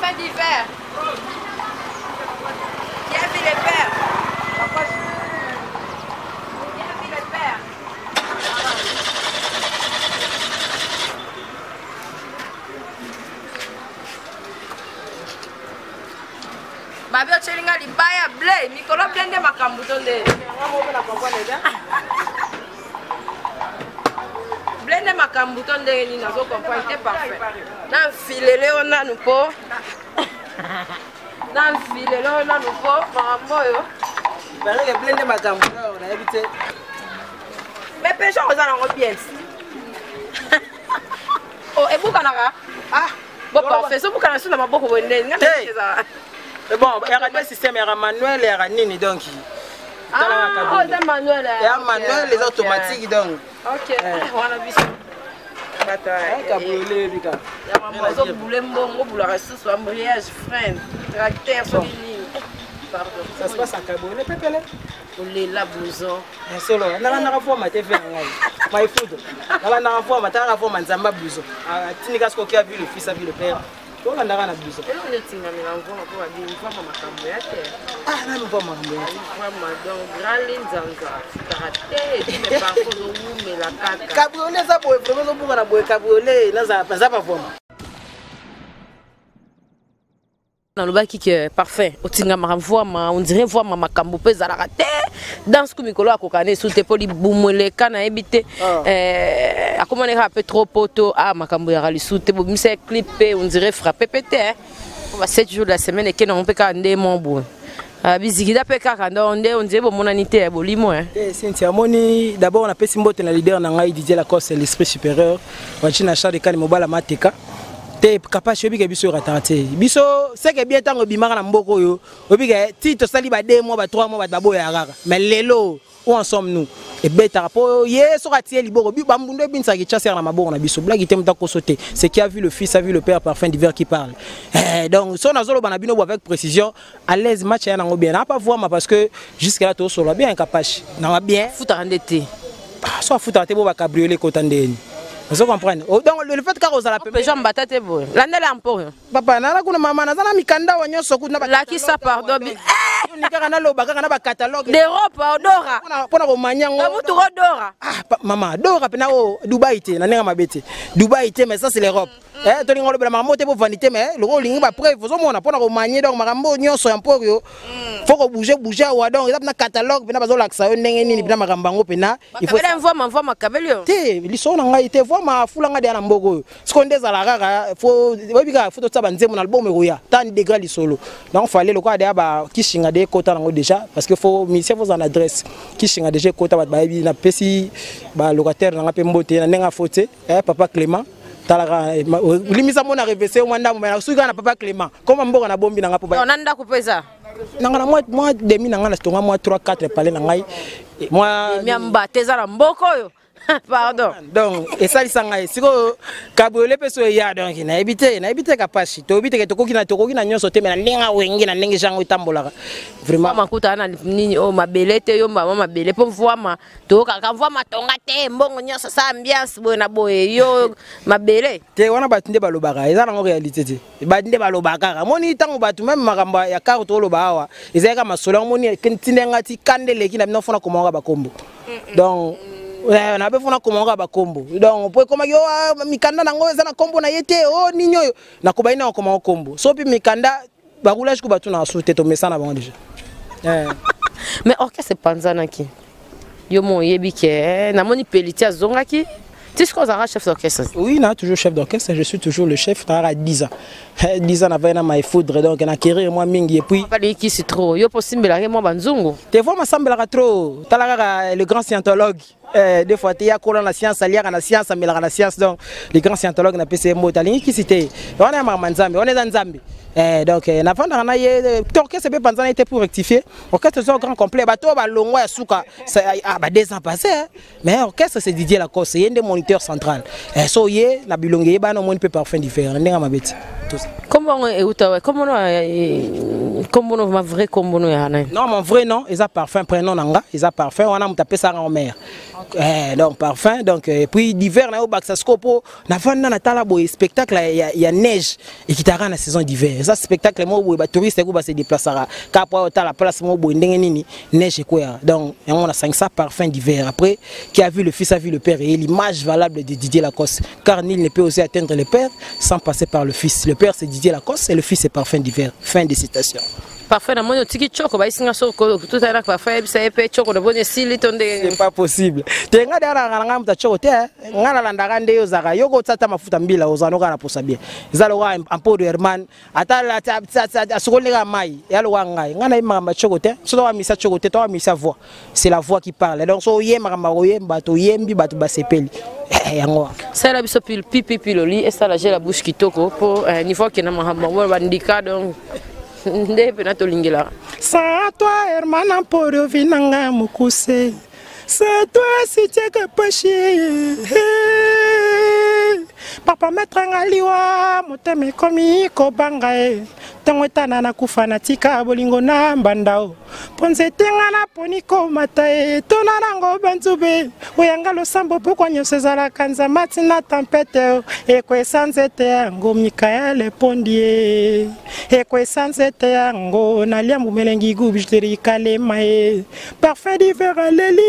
Parfum d'hiver. Qui a vu le père? Qui a vu le père? Babi otyeli nga libaya ble mikolo ble nde makambo to nde ble nde makambo to ndenge nini nazo comprendre te parfait na mfilele yo nanu mpo na mfilele yo nanu mpo makambo oyo Bareke ble nde makambo nayebi te. Mais peugeot oza nango bien. Oh ebukanaka. Ah bon parfait ezobukana so na maboko boye ndenge nga te. Bon, yaka deux système yaka manuel yaka nini donc. Ah, oh, eza manuel. Ya manuel eza automatique donc. OK. Wana biso bato ya mama ozobule mbongo obulaka lisusu embrayage frein tracteur soki nini. Pardon. Ça se passe à Cabriolet pepele. Olela blouson. Ya solo, nalandaka forma te fe na ngai. My food. Nalandaka forma, talaka forma nzamba blouson. Atindika soki a vu le fils, a vu le père. Tolandaka na blouson. Eloko nde otingamela mvoma mpo babi mvoma makambo ya te. Ah, nani mvoma makambo ya te. Mvoma donc grand linzanza atikaka te epi mais parfois ozowumela kaka. Cabriolet eza boye vraiment ozobuka na boye cabriolet naza pa forma. Nalobaki ke parfum otingamaka mvwama, on dirait mvwama makambo mpe ezalaka te danse ku mikolo akoka na esu te mpo libumu eleka nayebi te. Akomani kaka mpe trop poto a makambo yaka lisu te bobimisa clip mpe on dirait frappe mpe te po ba 7 jours de la semaine eke nango mpe kaka nde mo boye bizikida mpe kaka ndo nde on dirait bomonani te bolimo. Cynthia amoni d'abord napesi mbote na leader na ngai Didier Lacoste, l'esprit supérieur wachina Charles Kani mobala mateka te kapashi oyebika biso orataka te biso seke bien ntango ebimaka na mboka oyo oyebika ti tosali ba 2 mois ba 3 mois bato baboyaka kaka. Mais lelo où en sommes-nous? Ebetaka mpo ye soki atie liboko bambundu ebinisaka Kinshasa na maboko na biso blaki te moto akoso te. C'est qui a vu le fils a vu le père, parfum d'hiver qui parle. Donc so nazoloba na bino bo avec précision à l'aise match ya nango bien na pas voir parce que jusque là tosolola bien kapashi nanga bien. Futaka nde te. So afutaka te bo ba cabriolet ekota ndeni. Vous comprenez? Oh, donc le fait kaka ozala pembe Jean Mbata te boye. Landela mpo. Papa nana kuna mama naza na mikanda wa nyonso kuna ba Lakisa pardon bi. Ni kaka na loba kaka na ba catalogue. D'Europe odora. Pona ko manya ngo. Mutu odora. Ah mama dora pena o Dubaï te na nenga mabete. Dubaï te mais ça c'est l'Europe. Eh to lingo lobela makambo te po vanité mais loko lingi ba preuve ozomona pona ko manier donc makambo nyonso ya mporio. Faut ko bouger bouger wa donc eza na catalogue pena bazolakisa yo ndenge nini pena makambo yango pena. Il faut mvoma mvoma kabeli yo. Te liso na ngai te voma fula ngai dia na mboko oyo. Siko nde ezala kaka faut oyebi kaka faut totia ba nzembo na album ekoya tan degré lisolo. Donc fallait lokola dia ba kishinga de kota nango déjà parce que faut musicien faut en adresse kishinga déjà kota ba bayebi na pesi ba locataire na nga pe mbote na ndenga faute papa Clément talaka limisa mona revese mwa ndambo mais soki na papa Clément comme mboka na bombi na nga po ba na ndako pesa nanga na mwa demi na nga na tonga mwa 3 4 palais na ngai mwa miamba teza na mboko oyo. Pardon. Donc esalisa ngai sikoyo cabriolet mpe so eya donc nayebi te nayebi te kapashi toyebi te ke tokoki na tokoki na nyonso te mais na ndenge awenge na ndenge jango etambolaka vraiment. Makuta na nini oyo mabele te yo mama mabele mpo mvwama toyokaka mvwama tonga te mbongo nyonso sa ambiance boye na boye yo mabele te wana bato nde balobaka eza nango réalité te bato nde balobaka kaka moni ntango bato meme makambo ya kar toloba awa ezalaki kaka masolo yango moni ntinda nga ti kanda eleki na bino fona komaka bakombo donc na be fona komaka bakombo donc po ekomaki o mikanda nango eza na kombo na ye te o nini oyo nakobai na komaka kombo so mpe mikanda baroulage ko bato na su te tomesana bango déjà. Mais orchestre epanzanaki yo mo oyebi ke namoni Peliti azongaki ti sikoyo ozalaka chef d'orchestre. Oui, na toujours chef d'orchestre, je suis toujours le chef na 10 ans. 10 ans na vai na my foudre donc na querir moi mingi et puis pas kisi trop yo po simbelaka mwa banzungu. Te vois masambelaka trop tala kaka le grand scientologue. Des fois te ya kola na science aliaka na science amelaka na science donc les grands scientologues na pese mbote alingi kisi te wana ya mama nzambe wana eza nzambe. Donc na vandaka na ye orchestre pe panzana était pour rectifier orchestre zo grand complet bato ba longwa ya suka ça, ah, ba 2 ans passés hein. Mais orchestre c'est Didier Lacoste ye nde moniteur central. So ye na bilonge ye bana moni pe parfum différent ndenga mabeti. Kombo yango euta wa kombo no, kombo no ma vrai kombo no ya nani? Non, mon vrai nom eza Parfum. Prénom na nga eza Parfum. Wana moto apesaka ngo mare. Donc Parfum. Donc et puis d'hiver na yo bakisa sikoyo, mpo navanda natala boye spectacle ya neige ekitaka na saison d'hiver. Eza spectacle moko boye, batouriste eko base déplaçaka kaka po otala place moko boye ndenge nini neige ekweyaka. Donc yango nasangisa Parfum d'hiver. Après, qui a vu le fils a vu le père, et l'image valable de Didier Lacoste, car nul ne peut aussi atteindre le père sans passer par le fils. Le père, c'est Didier Lacoste, et le fils, c'est Parfum d'hiver. Fin de citation. Parfum, namoni otiki choko. Bayisinga soko totala Parfum, yebisa ye mpe choko naboni esili to ndenge? C'est pas possible te. Nga de alanga na nga moto achoko te. Nga nalandaka nde yo ozalaka yo kotia ata mafuta mbila, ozala noka na posa bien. Eza lokola Ampodo Herman, ata asukoli kaka mai ya lokola ngai. Nga nayebi makambo ya choko te. So towamisa choko te, towamisa voix. C'est la voix qui parle. Donc so oyemba makambo ya koyemba, toyembi, bato basepeli. Yango wana. Sala biso pipi piloli esala je la bouche kitoko mpo niveau akenda makambo yango bandika. Donc nde mpena tolingelaka. Sans toi, Herman Amporio, vinanga mokuse. Sans toi, sitiaka pashi. Papa maître nga liwa, motema ekomi kobanga ye. Ntango etana nakufa, natika bolingo na mbanda o. Mpo nzete nga naponi komata ye, tona nango banzube oyanga losambo. Pokwa nyonso ezalaka nzamba ntina tempête o ekwesa nzete yango. Mikaele Pondi ye ekwesa nzete yango. Nalia mbumelengi gubjteri kalema ye. Parfum d'hiver aleli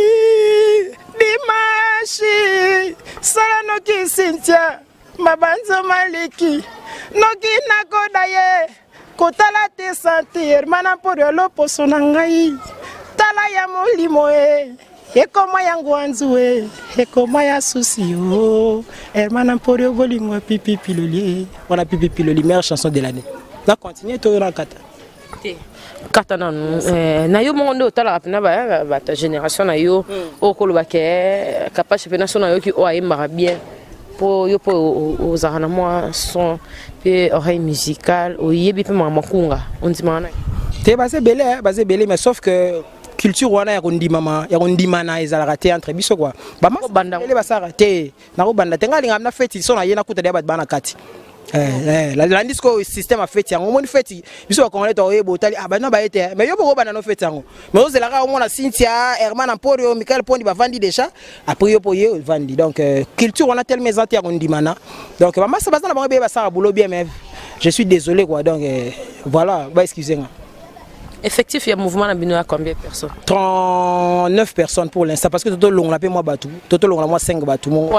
dimanche. Sala noki, Cynthia, mabanzo maliki noki nakoda ye kotala te. Sentir mana mpodo ya loposo na ngai, tala ya molimo e ekoma ya ngwanzu e ekoma ya susi o Hermana Mporio bolingo ya pipi piloli wana. Pipi piloli, meilleure chanson de l'année. Na continue to na kata? Te, kata nanu. Na yo moko nde otalaka mpena bato ya génération na yo oyo koloba ke Kapashe mpena so nayoki oyo ayembaka bien, mpo yo mpo ozalaka na mwa son mpe oreille musicale, oyebi mpe makambo makunga ondimaka nani? Te, baza ebele, baza ebele, mais sauf que culture wana ya kondimama, ya kondimana ezalaka te entre biso quoi. Bamabele basalaka te. Nakobanda te. Ngai alingaka na feti so na ye nakuta deya bato baa na kati. Landi sikoyo système ya feti yango. Omoni feti, biso bacongolais tokoyeba otali ah bana baye te, mais yo bokobanda no feti yango, mais ozelaka omona Cynthia, Herman Amporio, Michael Pondi bavandi déjà, après yo mpo ye ovandi. Donc culture wana tellement eza te ya kondimana. Donc bamasa baza na bango ebeye, basala boulot bien, mais je suis désolé quoi. Donc voilà, ba excuse nga. Effectif ya mouvement na bino ya combien de personnes? 39 personnes pour l'instant, parce que totolongola mpe mwa bato, totolongola mwa 5 bato mo.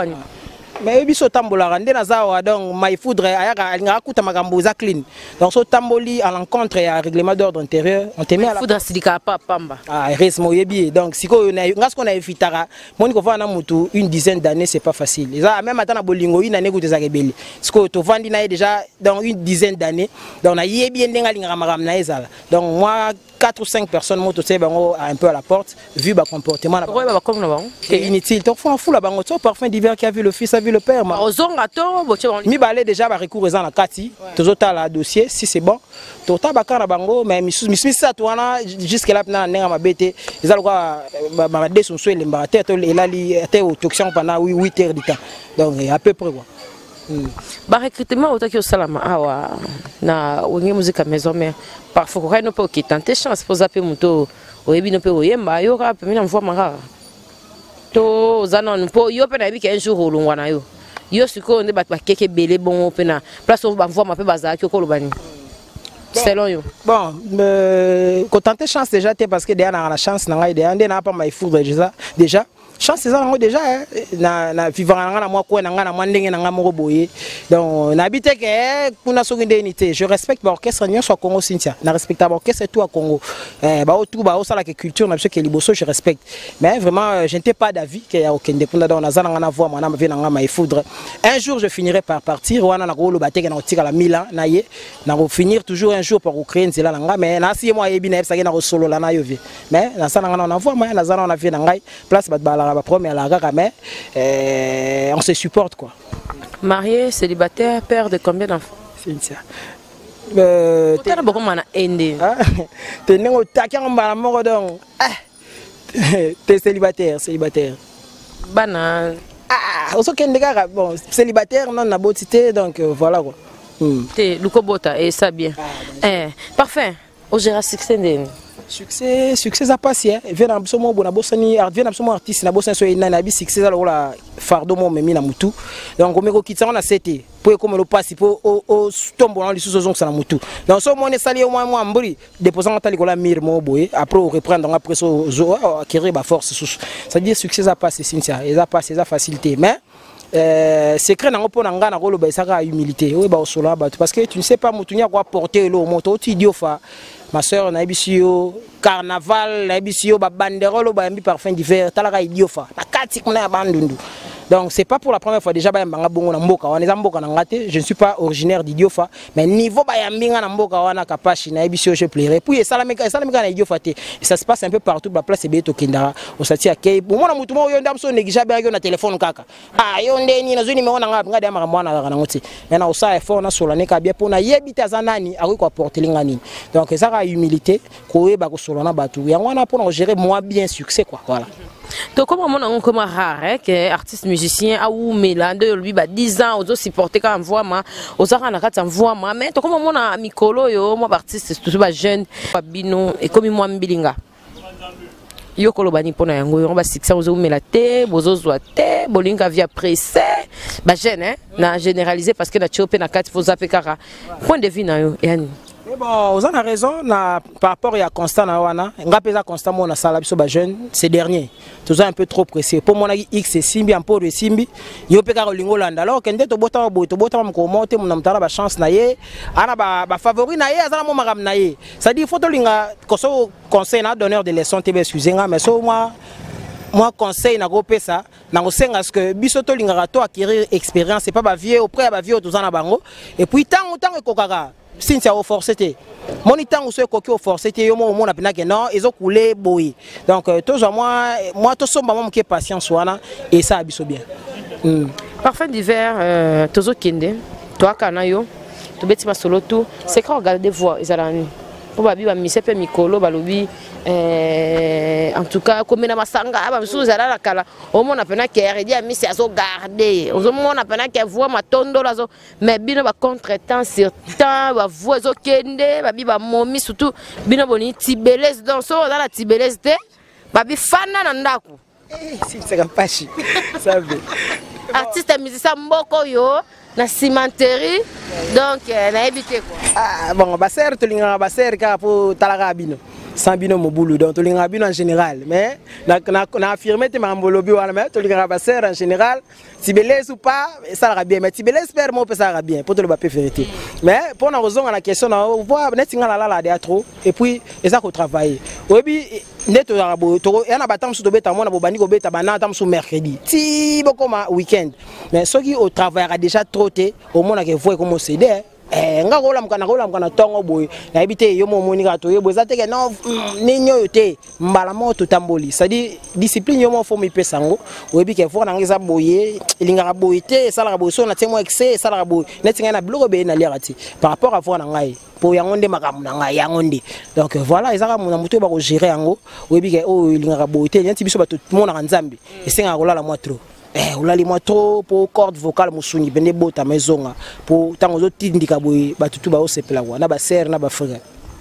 Mais biso otambolaka nde naza awa. Donc my foudre ayaka, alingaka akuta makambo eza clean. Donc so otamboli à l'encontre ya règlement d'ordre intérieur, on te met à la Foudre asilikaka pa pamba. Ah, heureusement oyebi ye. Donc sikoyo nga sikoyo na evitaka moni kovanda na mutu une dizaine d'années, c'est pas facile. Eza même ata na bolingo, une année kutu ezalaka ebele. Sikoyo tovandi na ye déjà donc une dizaine d'années, donc nayebi ye ndenge alingaka makambo na ye ezala. Donc moi, 4 ou 5 personnes moto totie bango un peu à la porte vu ba comportement na bango. Bakomi na bango. C'est inutile. Donc faut fula bango to. Parfum d'hiver, qui a vu le fils a vu le père. Ma ozonga to botie bango. Mibale déjà, ba recours eza na kati. Tozotala dossier, si c'est bon tota bakar na bango. Mais misusu misato wana jusque là na ndenge mabe te. Eza lokola badeso mosusu elembaka te to elali te autoction pendant 8 heures du temps. Donc à peu près quoi. Barecrutement otaki osalama awa na Wenge Musica Maison Mère, parfois kokai no mpe okitante chance mpo oza mpe moto oyebi no mpe oyemba, yoka pembe na mvwama kaka to oza nanu mpo yo mpe nayebi ke un jour olongwa na yo. Yo sikoyo nde bato bakeke ebele bongo mpe na place oyo bamvwama mpe bazalaki, okoloba nini selon yo? Bon, kotenter chance déjà te, parce que deya naka na chance na ngai deya nde naa pa maïfoudre déjà chance eza nango déjà na vivaka na ngai na mwa kwe na ngai na mwa ndenge na ngai moko boye. Donc nayebi te ke kuna soki ndeni te. Je respecte baorchestre nyonso ya Congo. Cynthia, na respecta baorchestre tout ya Congo, bao tout baosalaka culture na biso ke liboso, je respecte. Mais vraiment, je n'étais pas d'avis ke ya kokende kuna. Donc naza na ngai na voi mwana vie na ngai maïfoudre. Un jour je finirai par partir. Wana nakoloba te ke nakotikala mille ans na ye. Nakofinir toujours un jour par kocréer nzela na ngai. Mais nasi ye mo ayebi, nayebisaki nakosolola na yo vie, mais naza na ngai na voi ma naza na vie na ngai. Place bato balaka baproblème alaka kaka, mais on se supporte quoi. Marié, célibataire, père de combien d'enfants? Cynthia. Otala bokoma na ende. Te, ndenge otaki yango mbala moko. Donc te, célibataire, célibataire. Bana? Ah, ozokende kaka. Bon, célibataire, non, naboti te. Donc voilà quoi. Te lukobota et ça bien. Ah, eh, parfait. Ogéra succès ndeni. Succès, succès eza mpasi eh. Vie na biso moko nabosani, vie na biso moko artiste nabosani so enani nayebi succès eza lokola fardeau moko omemi na mutu. Donc omeki okitisa yango na se te mpo ekomela mpasi mpo otombola yango lisusu ozongisa na mutu. Donc so omoni esali yo mwa mwa mbri, dépose yango ata likolo ya mire moko boye, après oreprendre yango après so oacquérir baforce susu. C'est-à-dire succès eza mpasi Cynthia, eza mpasi, eza facile te, mais secret nango mpo na ngai nakoloba ezaka humilité oyeba kosolola bato parce que tu ne sais pas motu nini akoaporte eloko moto oti idiofa. Ma soeur, nayebisi yo carnaval, nayebisi yo babanderole oyo bayambi Parfum d'Hiver, talaka idiofa na kati kuna ya Bandundu. Donc c'est pas pour la première fois déjà bayambanga bongo na mboka wana. Eza mboka na nga te, je ne suis pas originaire d'Idiofa, mais niveau bayambi nga na mboka wana, kapashi, nayebisi yo, je plairai. Puis esalamika esalamika na Idiofa te, ça se passe un peu partout, baplace ebele tokendaka. Osati akei omona motu moko, yo nde biso néglige, abengaki yo na telefone kaka, ah, yo nde nini, nazwi nimero na nga. Nga deya makambo wana azalaka nango te, mais na kosala effort nasola ne kaka bien mpo nayebi te aza nani, akoki koapporter nga nini. Donc eza kaka humilité, koyeba kosola na bato, yango wana mpona kogérer moi bien succès quoi, voilà. Tokoma mona yango koma rare ke artiste musicien awumela nde olobi ba 10 ans ozosupporte kaka mvwama, oza kaka na kati ya mvwama. Mais tokoma mona mikolo oyo mwa baartiste, surtout bajeune babino, ekomi mwa mbilinga. Yo koloba nini mpona yango? Yango basuccès ozowumela te, bozozwa te, bolinga via pressé bajeune, hein? Na généraliser parce que na tio mpe na kati foza mpe kaka point de vue na yo yani. Mais bon, oza na raison na par rapport ya constat na wana. Nga mpe eza constat moko nasala: biso bajeune ces derniers toza un peu trop pressé mpo monaki x esimbi, amporo esimbi, yo mpe kaka olingi olanda, alors ke nde tobotama boye, tobotama mokolo moko te. Mona moto ana bachance na ye, ana bafavori na ye, aza na mo makambo na ye. C'est-à-dire faut tolinga koso conseil na donneur de leçon te, excuse nga, mais so mwa conseil nakopesa, nakosenga ce que biso tolingaka to acquérir expérience, c'est pas bavieux, auprès ya bavieux oyo toza na bango. Et puis ntango ekokaka, Cynthia, oforce te. Moni ntango so ekoki, oforce te. Yo moko omona mpena ke non, ezokule boye. Donc tozwa mwa tosomba mwa moke patience wana, esala biso bien. Parfum d'Hiver, tozokende, toaka na yo, tobeti masolo tu. Secret ogarde voix ezala nini? Mpo babi bamise mpe mikolo balobi en tout cas komela masanga, bamisusu ezala na kala. Omona mpena ke Reddy Amisi azogarde, ozomona mpena ke voix matondolo azo, mais bino bacontretemps sur temps, bavoix ezokende. Babi bamomi, surtout bino bolingi tibelese. Donc so oza na tibelese te, babi fanda na ndako. Silisaka mpashi sabe. Artiste musicien mboka oyo na cimenterie, donc nayebi te quoi. Ah, bon, basere tolingaka basere kaka mpo talaka bino, sans bino mobulu. Donc tolingaka bino en général, mais na affirme te makambo olobi wana, mais tolingaka basere en général. Tibelesi ou pas, esalaka bien, mais tibelesi pere moko mpe esalaka bien mpo toloba mpe vérité. Mais mpo na kozonga na question na voi, neti nga nalala deya trop, et puis eza kotravailler. Oyebi nde tozalaka boye, ya na bata mosusu tobeta, mona bobandi kobeta bana ata mosusu mercredi ti bokoma weekend, mais soki otravaillaka déjà trop te, omonaka voix ekoma océder. Nga kolamuka, nakolamuka na ntongo boye, nayebi te. Yo mo omoni kaka toyebo, eza teke non nini oyo te, mbala moko totamboli. C'est-à-dire discipline, yo moko fo mipesa yango. Oyebi ke voix nanga eza boye, elingaka boye te, esalaka boye, so natie mwa excès esalaka boye. Neti ngai na biloko ebele naliaka te par rapport à voix na ngai, mpo yango nde makambo na ngai, yango nde. Donc voilà, ezaka na motu oyo bakogérer yango. Oyebi ke oyo elingaka boye te. Neti biso bato tomonaka Nzambe, esengaka kolala mwa trop. Olali mwa trop mpo corde vocale mosuni pende ebotama ezonga, mpo ntango ozotindika boye, bato tu baosepela kwa na basere na bafrère.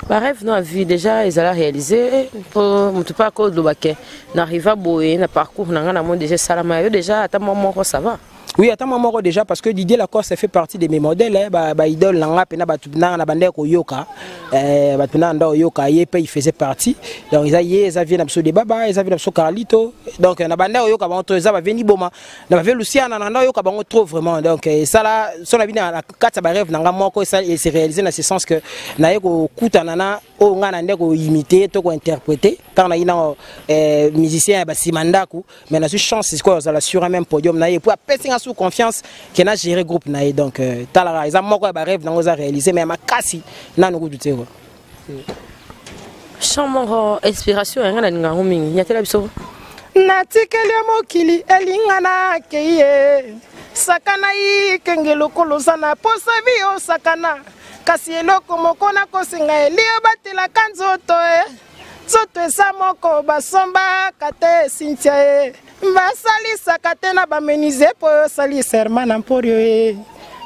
Barêve no avi déjà ezala réalisé, mpo motu mpe akoloba ke naarriva boye na parcours na ngai, na moi déjà esalama yo déjà ata mwa moko, ça va. Oui, ata moi moko déjà, parce que Didier Lacoste fait partie de mes modèles, hein, ba idole na nga pena, bato na bande koyoka, bato na nda oyoka ye pe, il faisait partie. Donc eza ye, eza vie na biso de baba, eza vie na biso Carlito. Donc na bande oyoka bango trop, eza ba veni boma na ba Luciana, na nda oyoka bango trop vraiment. Donc ça là so na bina na kati ba rêve na nga moko, ça s'est réalisé na ce sens que na ye ko kutana na oyo nga na nde ko imiter to ko interpréter ntango na ye na musicien ya basima ndako, mais nazwi chance sikoyo azala sur un même podium na ye, po apesi nga sous confiance ke na gérer groupe na ye. Donc talaka, eza moko ya barêve nango eza réalisé, mais ya makasi nanu kutu te quoi. Chant moko inspiration yanga nalinga yango mingi, nyatela biso. Natikeli ya mokili elinga nakei ye, sakana ikenge lokolo oza na posa bi osakana, kasi eloko moko nakosenga eli obatelaka nzoto e, nzoto eza moko basombaka te, Cynthia e, basalisaka te na bamenuisier mpo oyo osali serment na mporio e.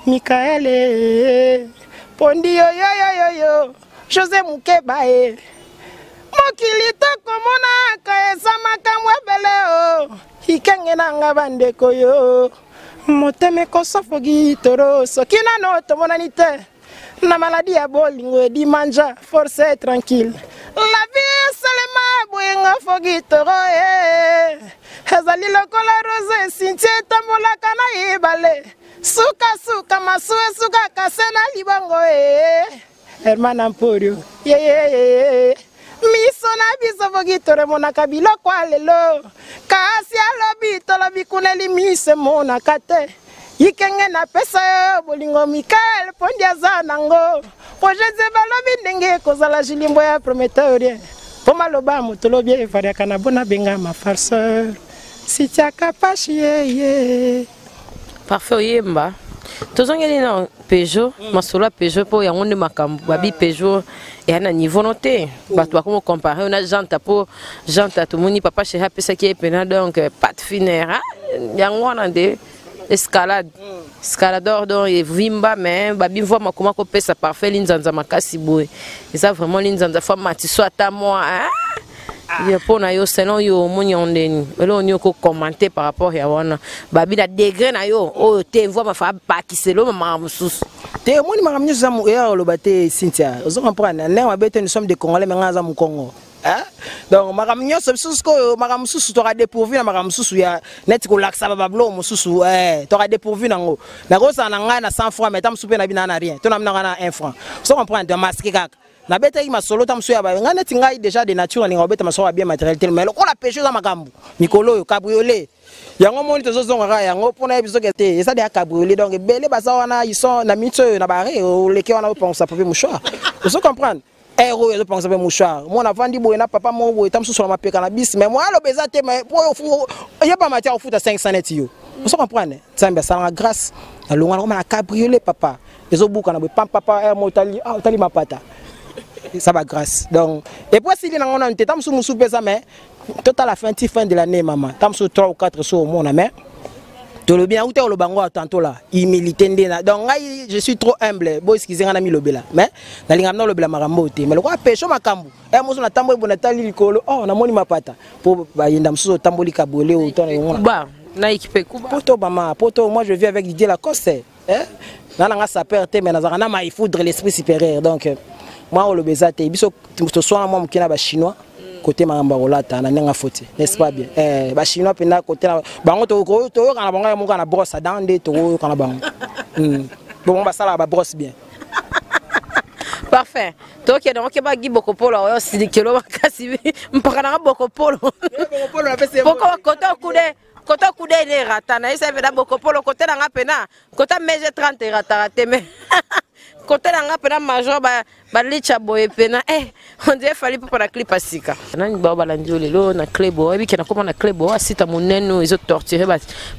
Mikaele Pondi yoyoyoyoyo José Mukeba e mokili tokomonaka eza makambo ebele o ikenge na nga bandeko yo motema ekosofoki toro soki nano tomonani te na maladi ya bolingo edimanja force tranquille la vie esalema boyenga foki toro e ezali lokola rose esinti etambolaka na ebale sukasuka masu esukaka se na libongo e Herman Amporio yeyeye miso na biso foki toremonaka biloko ya lelo kasi alobi tolobi kuneli miso emonaka te ikenge napesa yo bolingo mikael mpondi aza nango projet balobi ndenge ekozala jilimbo ya prometteur rien mpo maloba moto lobi evariaka na bona bengama farceur sitiaka pashi yeye. Parfait oyemba tozongeli na Peugeot masolo ya Peugeot mpo yango nde makambo babi Peugeot eya na niveau no te bato bakomi compare na janta mpo janta tomoni papa chéri apesaki ye mpena donc pate fine yango wana nde escalade escalador donc evimba mais babi mvua makoma kopesa parfait linzanza makasi boye eza vraiment linzanza fo amatiso ata mwa ya mpo na yo selon yo omoni yango ndeni eloko nini okokommente par rapport ya wana babi na degré na yo oyo te mvua mafa abakiselo makambo mosusu. Te, omoni makambo nyonso eza eya koloba te. Cynthia, ozo comprendre ndenge mabe te. Nous sommes des Congolais, mais ngai aza Mokongo. Donc makambo nyonso biso sikoyo, makambo mosusu toka dépourvu na makambo mosusu ya neti kolakisa babiloko mosusu, toka dépourvu nango. Nakozala na ngai na 100 francs, mais ta mosusu mpe na bina na rien to na bina na 1 franc. Ozo comprendre, masque kaka nabetaki masolo ta mosusu ya ngai neti ngai déjà de nature nalinga kobeta masolo ya bien matériel te, mais lokola Peugeot eza makambo mikolo oyo cabriolet yango moni tozozonga kaka yango mpona yebi soki te eza deya cabriolet. Donc ebele baza wana, ils sont na minute oyo na bare oleki wana opangusa papier mouchoir. Ozo comprendre, aire oyo ezopangisa mpe mouchoir. Mwana avandi boye na papa moko boye, ta mosusu na mapeka na bisi, mais mwa aloba eza te, mais po oyeba matière ofuta 500 neti yo. Ozo comprendre, Nzambe asalanga grâce, nalongwa nakoma na cabriolet. Papa ezobukana boye pam papa aire mo otali, ah, otali mapata eza bagrâce. Donc et puis esili nango nanu te, ta mosusu mosusu mpe eza, mais totala fin ti fin de l'année mama, ta mosusu 3 ou 4 so omona. Mais tolobi nauta koloba ngo tantôt la humilité nde na donc ngai je suis trop humble. Bo excuse nga na milobela, mais nalingaka nalobela makambo te, mais lokola pesho makambo e moso natamboli bo natali likolo, oh, namoni mapata mpo bayenda mosusu otamboli cabriolet otana yango. Ba na équipe kuba. Poto mama poto, moi je vis avec Didier Lacoste, eh? Na nanga sapeur te, mais nazalaka na maïfoudre l'esprit supérieur. Donc moi oloba eza te, biso toswana mwa moke na Bachinois côté makambo ya kolata na ndenge afoti, n'est-ce pas bien? Bachinois mpenza côté na bango toyoka na bango ya moko na brosse à dents nde tokoyoka na bango. Bongo basalaka babrosse bien. Parfait, tokende okeba gi bokopolo oyo silikelo makasi mpaka nanga bokopolo poko kote okude kote okude ene erata na yesa mpena bokopolo kote nanga mpena kota mege 30 erataka te, mais kote nanga mpena major balicha boye mpena on dirait Fally mpo na clip asika nani bao balandi yo lelo na club oyebi ke nakoma na club oyo asita monene oyo ezotorture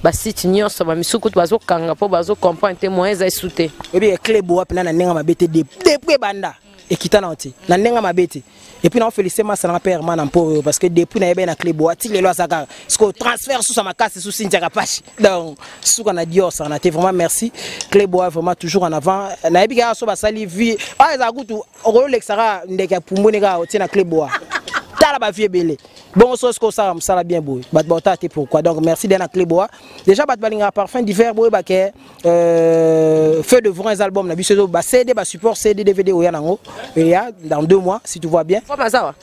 basite nyonso bamisuku kutu bazokanga mpo bazocomprendre te moyen eza esu te. Oyebi ke club oyo mpena na ndenge mabe te, depuis ebanda ekita na te na ndenge mabe te. Et puis naofélicité masa nanga mpe Herman na mpo oyo, parce que depuis nayebi na club oyo ati lelo aza kaka parce transfert susu ya makasi susu Sintiaka Pashi. Donc suka na Dior sana te, vraiment merci club oyo, vraiment toujours en avant. Nayebi kaka so basali vie oyo ezala kutu okoyolekisaka ndeke ya pumbuni kaka otie na club oyo, tala bavie ebele bongo so soki osala mosala bien boye bato baotala te pourquoi. Donc merci de na club oyo. Déjà bato balingaka parfum d'hiver, boyebake feu de vent eza album na biso ezo ba CD, ba support CD, DVD oya nango eya dans 2 mois si tout va bien.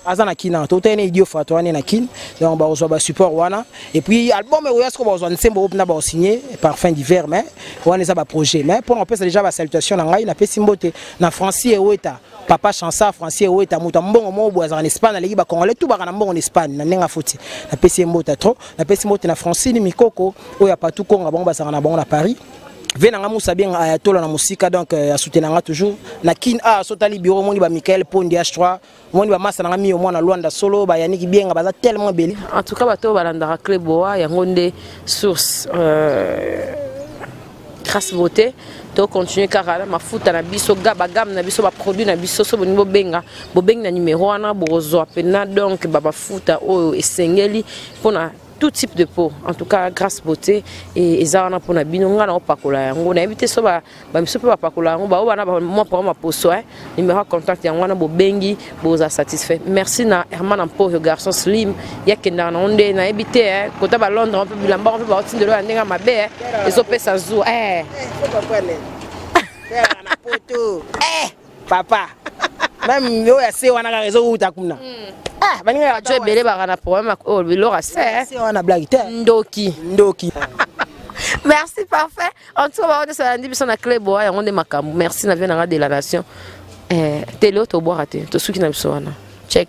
Aza na kina totene idiofa to ane na kin, donc bakozwa ba support wana et puis album oya siko bakozwa nsembo oyo mpena bakosigner parfum d'hiver. Mais wana eza baprojet, mais mpona kopesa déjà basalutation na ngai, napesi mbote na Francis Eweta, papa Chansa Francis Eweta, moto ya mbongo moko boye azalaka na Espagne, aleki Bacongolais tout baka na mbongo na Espagne na ndenge afuti. Napesi ye mbote trop. Napesi mbote na Francine Mikoko oyo ya Patu Konga, bango bazalaka na bango na Paris. Ve nanga Musa bien ayatola na mosika, donc asoutenanga toujours na kin a sotali bureau omoni ba Michael Pondi H3, omoni bamasa nanga miyo mwana Lwanda solo bayaniki bienga baza tellement ebele. En tout cas bato oyo balandaka Clé Boa yango nde source grâce beauté. Tocontinue kaka na mafuta na biso, bagamme na biso, baproduit na biso. So bolingi bobenga, bobengi na numero wana, bokozwa mpena donc bamafuta oyo esengeli mpona. Tout type de peau. En tout cas, Grâce Beauté et eza wana mpona bino. Nga na opakola yango, nayebi te so bamiso mpe bapakola yango, bao bana mwa problème ya poso, hein. Numéro ya contact yango wana, bobengi, boza satisfait. Merci na Herman Ampoyo, garçon slim, yakendaka nango nde nayebi te, hein. Kota ba Londres mpe bilamba mpe baotindelo ya ndenge ya mabe, hein. Ezopesa zuwa, eh. Na poto, eh, papa, même oyo ya se wana kaka ezowuta kuna. Ah, baninga. Bato ebele baka na problème oyo, biloko ya se. Se wana, blague te. Ndoki. Ndoki. Merci Parfait. En tout cas, bango nyonso balandi biso na Clé Boa, yango nde makambo. Merci na vie nanga de la nation, eh, tele oyo tobwaka te, tosuki na biso wana. Check.